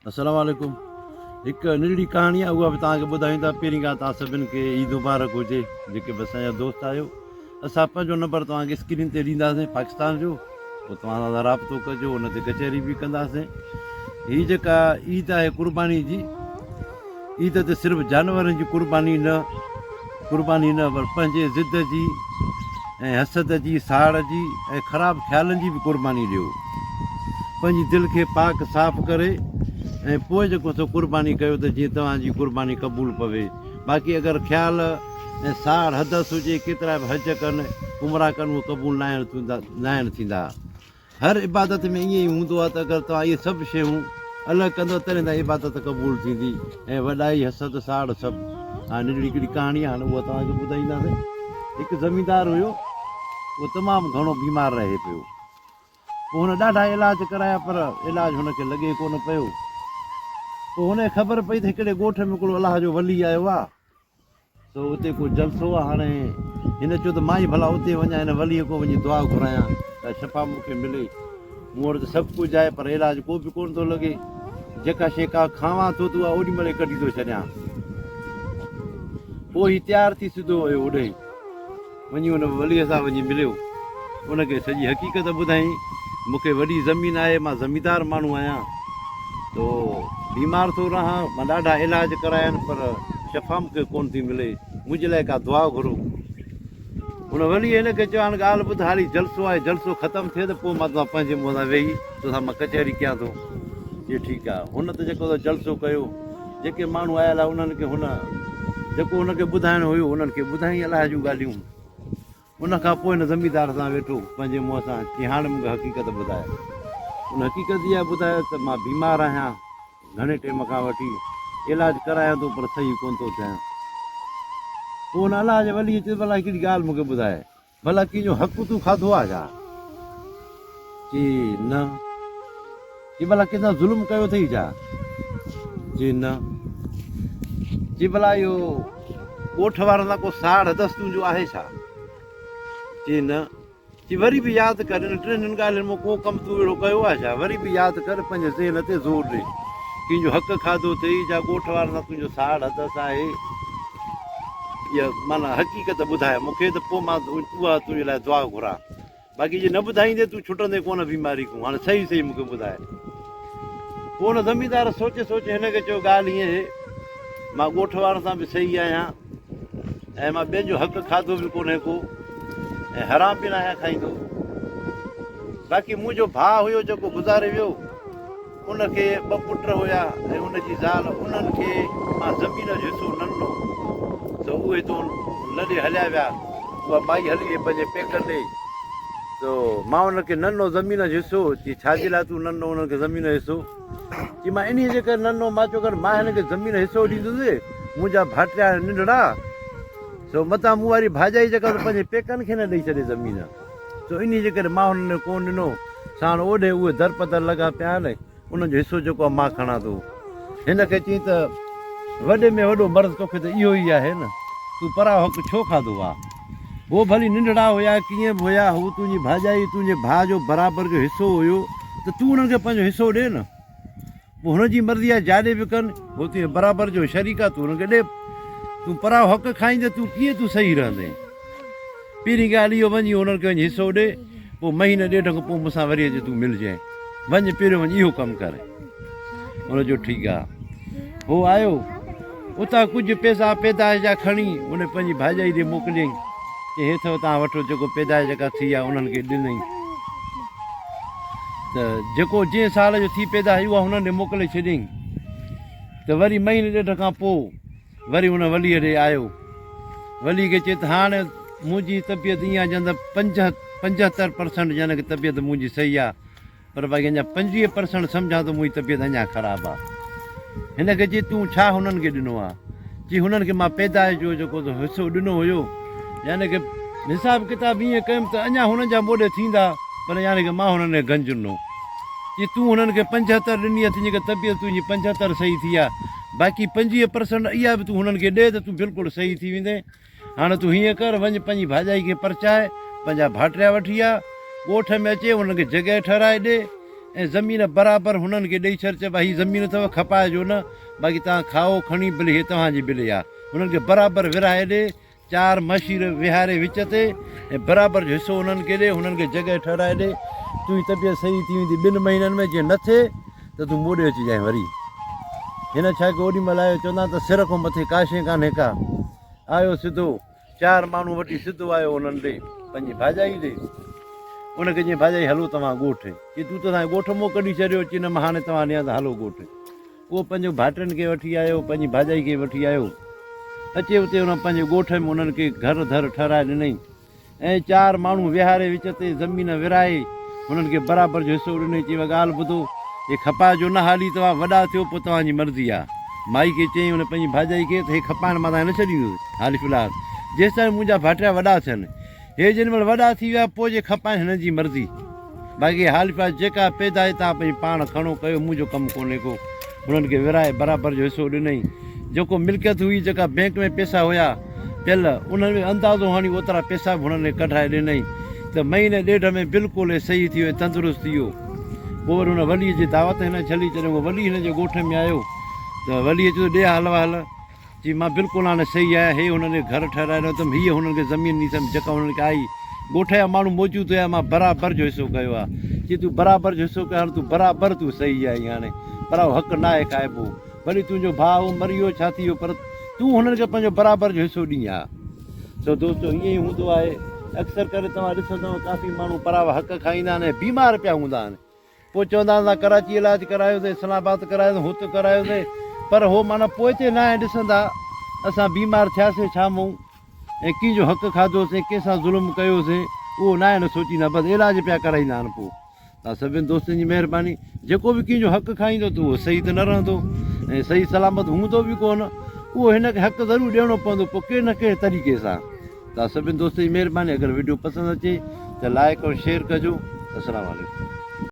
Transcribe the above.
السلام عليڪم هڪ ننڍڙي ڪهاڻي آهي اها به توهان کي ٻڌايون ٿا پهرين کان توهان سڀن کي عيد مبارڪ هجي جيڪي به اسان جا دوست آهيو اسان پنهنجو نمبر توهان کي اسڪرين تي ڏينداسين پاڪستان جو پوء توهان سان رابطو ڪجو ان تي ڪچهري به ڪنداسين هي جيڪا عيد آهي قرباني جي عيد تي صرف جانورن جي قرباني نه قرباني نه پر پنهنجي ضد جي ۽ حسد جي ساڙ جي ۽ خراب خيالن جي به قرباني ڏيو پنهنجي دل کي پاڪ صاف ڪري ۽ پوء جيڪو سو قرباني ڪيو ته جيئن توهان جي قرباني قبول پوي باقي اگر خيال ۽ ساڙ حدث هجي ڪيترا به حج ڪن عمرا ڪن اهي قبول ناهن ٿيندا هر عبادت ۾ ائين ئي هوندو آهي ته اگر توهان اهي سڀ شيون الڳ ڪندؤ تڏهن توهان جي عبادت قبول ٿيندي ۽ وڏائي، حسد، ساڙ سڀ. هاڻي ننڍڙي هڪڙي ڪهاڻي آهي هاڻي اها توهان کي ٻڌائينداسين. هڪ زميندار هيو اهو تمام گهڻو بيمار رهي پيو. پوء هن ڏاڍا علاج ڪرايا پر علاج هن کي لڳي ڪونه پيو. پوء هن کي خبر پئي ته هڪڙي ڳوٺ ۾ هڪڙو الله جو ولي آيو آهي. سو اتي ڪو جلسو آ هاڻي هن چيو ته مان ئي ڀلا اتي وڃان هن وليء کان وڃي دعا گهرايان ته شفا مون کي ملي. مون وٽ ته سڀ ڪجهه آهي پر علاج ڪو به ڪونه ٿو لڳي. جيڪا شيء ڪا کاوان ٿو ته اها اوڏي مهل ئي ڪڍي ٿو ڇڏيان. پوء هي تيار ٿي سڌو ويو اوڏهين. وڃي ان وليء سان وڃي مليو. ان کي سڄي حقيقت ٻڌائين. مون کي وڏي زمين آهي، مان زميندار ماڻهو آهيان. تو بيمار ٿو رهان، مان ڏاڍا علاج ڪرايا آهن پر شفا مون کي ڪونه ٿي ملي. منهنجي لاء ڪا دعا گهرو. ان وليء هن کي چيو، هاڻ ڳالهه ٻڌ، هالي جلسو آهي، جلسو ختم ٿئي ته پوء مان توسان پنهنجي منهن سان ويهي توسان مان ڪچهري ڪيان ٿو. چيو ٺيڪ آهي. هن ته جيڪو سو جلسو ڪيو. جيڪي ماڻهو آيل هئا انهن کي هن جيڪو هن کي ٻڌائڻو هيو انهن کي ٻڌائين الله جون ڳالهيون. ان کان پوء هن زميندار سان ويٺو پنهنجي منهن سان چيائين هاڻ مون کي حقيقت ٻڌاء. ان حقيقت اها ٻڌايس ته مان بيمار آهيان گهڻي ٽيم کان وٺي علاج ڪرايان ٿو پر صحيح ڪونه ٿو ٿيان. پوء هن الله جي وليء چيس ڀلا هڪڙي ڳالهه مون کي ٻڌاء. ڀلا ڪنهن جو حق تون کاڌو آ ڇا؟ چي نه. چي ڀلا ڪنهن سان ظلم ڪيو اٿئي ڇا؟ چي نه. چي ڀلا اهو ڳوٺ وارن سان ڪو ساڙ اٿس تنهنجو آهي ڇا؟ چي نه. چي وري به ياد ڪر انهن ٽنهن ڳالهين مان ڪو ڪم تون اهڙو ڪيو آهي ڇا؟ وري به ياد ڪر پنهنجي ذهن تي زور ڏي. ڪنهن جو حق کاڌو اٿئي يا ڳوٺ وارن سان تنهنجو ساڙ اٿس آهي؟ اها معنيٰ حقيقت ٻڌاء مون کي ته پوء مان اها تنهنجي لاء دعا گهران. باقي جي نه ٻڌائيندين تون ڇٽندين ڪونه بيماري کان. هاڻي صحيح صحيح مون کي ٻڌاء. پوء ان زميندار سوچي سوچي هن کي چيو ڳالهه ائين اهي، مان ڳوٺ وارن سان به صحيح آهيان ۽ مان ٻين جو حق کاڌو به ڪونهي ڪو ۽ حرام به ناهيان کائيندو. باقي منهنجو ڀاء هيو جيڪو گذاري ويو. ان کي ٻه پٽ هيا ۽ ان جي زال انهن کي مان زمين جو حصو نه ڏنو ته اهي تو لڏي هليا ويا. اها مائي هلي وئي پنهنجي پيڪن ڏي ته مان انهن کي نه ڏنو زمين جو حصو. چي ڇا جي لاء تون نه ڏنو انهن کي زمين جو حصو؟ چي مان انهيء جي ڪري نه ڏنو مان چيو اگر مان هنن کي زمين جو حصو ڏيندس منهنجا ڀائٽيا آهن ننڍڙا سو متان مون واري ڀاڄائي جيڪا سو پنهنجي پيڪن کي نه ڏئي ڇڏي زمين. سو انهيء جي ڪري مان هنن کي ڪونه ڏنو. ساڻ اوڏي اهي درپدر لڳا پيا آهن، انهن جو حصو جيڪو آهي مان کڻان ٿو. هن کي چيائين ته وڏي ۾ وڏو مرض توکي ته اهو ئي آهي نه، تون پرايو حق ڇو کاڌو آ؟ هو ڀلي ننڍڙا هيا، ڪيئن به هيا، هو تنهنجي ڀاڄائي، تنهنجي ڀاء جو برابر جو حصو هيو ته تون انهن کي پنهنجو حصو ڏي نه. پوء هن جي مرضي آهي جاڏي به ڪن، هو تنهنجي برابر جو شريڪ آهي، تون هن کي ڏي. تون پرايو حق کائيندين، تون ڪيئن تون صحيح رهندين؟ پهرين ڳالهه اهو وڃ اهو هنن کي وڃ حصو ڏي، پوء مهيني ڏيڍ کان پوء مون سان وري اچي تون ملجين. وڃ پهريون وڃ اهو ڪم ڪر. هن چيو ٺيڪ آهي. هو آيو، اتان ڪجهه پئسا پيدائش جا کڻي هن پنهنجي ڀاڄائي ڏي موڪليائين. چي هي اٿو توهان وٺو جيڪو پيدائش جيڪا ٿي آهي انهن کي ڏنائين. ته جيڪو جنهن سال جو ٿي پيدا ٿي اها هنن ڏي موڪلي ڇڏيائين ته وري مهيني ڏيڍ کان پوء وري ان وليء ڏي آيو. ولي کي چي ته هاڻ منهنجي طبيعت ائين آهي ڄڻ ته 75 پرسنٽ يعني ڪه طبيعت منهنجي صحيح آهي پر باقي اڃا 25 پرسنٽ سمجهان ٿو منهنجي طبيعت اڃا خراب آهي. هن کي چي تون ڇا هنن کي ڏنو آهي؟ چي هنن کي مان پيدائش جو جيڪو حصو ڏنو هيو يعني ڪه حساب ڪتاب ائين ڪيم ته اڃا هنن جا موڏي ٿيندا پر يعني ڪه مان هنن کي گنج ڏنو. چي تون هنن کي 75 ڏني آهي تنهنجي ڪري طبيعت تنهنجي 75 صحيح ٿي آهي باقي 25 پرسنٽ اها به تون هنن کي ڏي ته تون بلڪل صحيح ٿي ويندين. هاڻ تون هيئن ڪر وڃ پنهنجي ڀاڄائي کي پرچاء پنهنجا ڀاٽريا وٺي آ ڳوٺ ۾ اچي هنن کي جڳهه ٺهرائي ڏي. ۽ زمين برابر هنن کي ڏئي ڇڏ، چئبا هي زمين اٿو کپائجو نه، باقي توهان کائو کڻي ڀلي هي توهان جي بلي آ. هنن کي برابر ورهائي ڏي، چار مشير ويهاري وچ تي ۽ برابر جو حصو هنن کي ڏي، هنن کي جڳهه ٺهرائي ڏي، تنهنجي طبيعت صحيح ٿي ويندي ٻن مهينن ۾ جي نه ٿئي ته تون مون ڏي اچجانء وري. هن ڇا ڪيو اوڏي مهل آيو چوندا آهن ته سر کان مٿي ڪا شيء ڪانهي ڪا. آيو سڌو چار ماڻهو وٺي سڌو آيو انهن ڏي پنهنجي ڀاڄائي ڏي. ان کي چيائين ڀاڄائي هلو توهان ڳوٺ. چي تون ته اسان کي ڳوٺ مون ڪڍي ڇڏيو. چي نه مان هاڻي توهان ڏيان ته هلو ڳوٺ. اهو پنهنجو ڀائٽن کي وٺي آيو، پنهنجي ڀاڄائي کي وٺي آيو. اچي اتي ان پنهنجي ڳوٺ ۾ انهن کي گهر ڌر ٺهرائي ڏنائين ۽ چار ماڻهو ويهاري وچ تي زمين ورهائي هنن کي برابر جو حصو ڏنائين. چيائين ڳالهه ٻڌو، هي کپائجو نه حالي توهان وڏا ٿيو پوء توهان جي مرضي آ. مائي کي چيائين ان پنهنجي ڀاڄائي کي ته هي کپائڻ مان توهان کي نه ڇڏيندس حالي في الحال جيستائين منهنجا ڀائٽيا وڏا ٿين. هي جيڏي مهل وڏا ٿي ويا پوء جي کپائين هنن جي مرضي. باقي حال في الحال جيڪا پيدا آهي تان پنهنجي پاڻ کڻو ڪيو منهنجو ڪم ڪونهي ڪو. هنن کي ورهائي برابر جو حصو ڏنائين. جيڪو ملڪيت هئي جيڪا بئنڪ ۾ پئسا هيا پيل انهن ۾ اندازو هڻي اوترا پئسا به هنن کي ڪڍرائي ڏنائين ته مهيني ڏيڍ ۾ بلڪل هي صحيح ٿي ويو ۽ تندرست ٿي ويو. پوء وري هن ولي جي دعوت هن جهلي جڏهن اهو ولي هن جي ڳوٺ ۾ آيو ته وليء چيو ڏي حال احوال. چي مان بلڪل هاڻي صحيح آهيان، هي هنن کي گهر ٺهرائي ڏنو اٿم، هيء هنن کي زمين ڏني اٿم جيڪا هنن کي آئي. ڳوٺ جا ماڻهو موجود هيا، مان برابر جو حصو ڪيو آهي. چي تون برابر جو حصو ڪيو هاڻي تون برابر تون صحيح آهين هاڻي پرائو حق ناهي کائبو. ڀلي تنهنجو ڀاء هو مري ويو ڇا ٿي ويو پر تون هنن کي پنهنجو برابر جو حصو ڏين ها. سو دوستو ائين ئي هوندو آهي. اڪثر ڪري توهان ڏسندؤ ڪافي ماڻهو پراوا حق کائيندا آهن ۽ بيمار پيا هوندا آهن. پوء چوندا آهن اسان ڪراچي علاج ڪرايوسين، اسلام آباد ڪرايوسين، هت ڪرايوسين پر هو معنيٰ پوئتي ناهن ڏسندا اسان بيمار ٿياسين ڇا مئون ۽ ڪنهن جو حق کاڌوسين، ڪنهن سان ظلم ڪيوسين اهو ناهن سوچيندا بس علاج پيا ڪرائيندا آهن پوء توهان سڀني دوستن جي مهرباني جيڪو به ڪنهن جو حق کائيندو ته اهو صحيح ته نه رهندو ۽ صحيح سلامت هوندو به ڪونه اهو هن کي حق ضرور ڏيڻو پوندو پوء ڪنهن نه ڪنهن طريقي سان. توهان سڀني دوستن جي مهرباني اگر وڊيو پسند اچي ته لائيڪ ۽ شيئر ڪجو السلام عليڪم.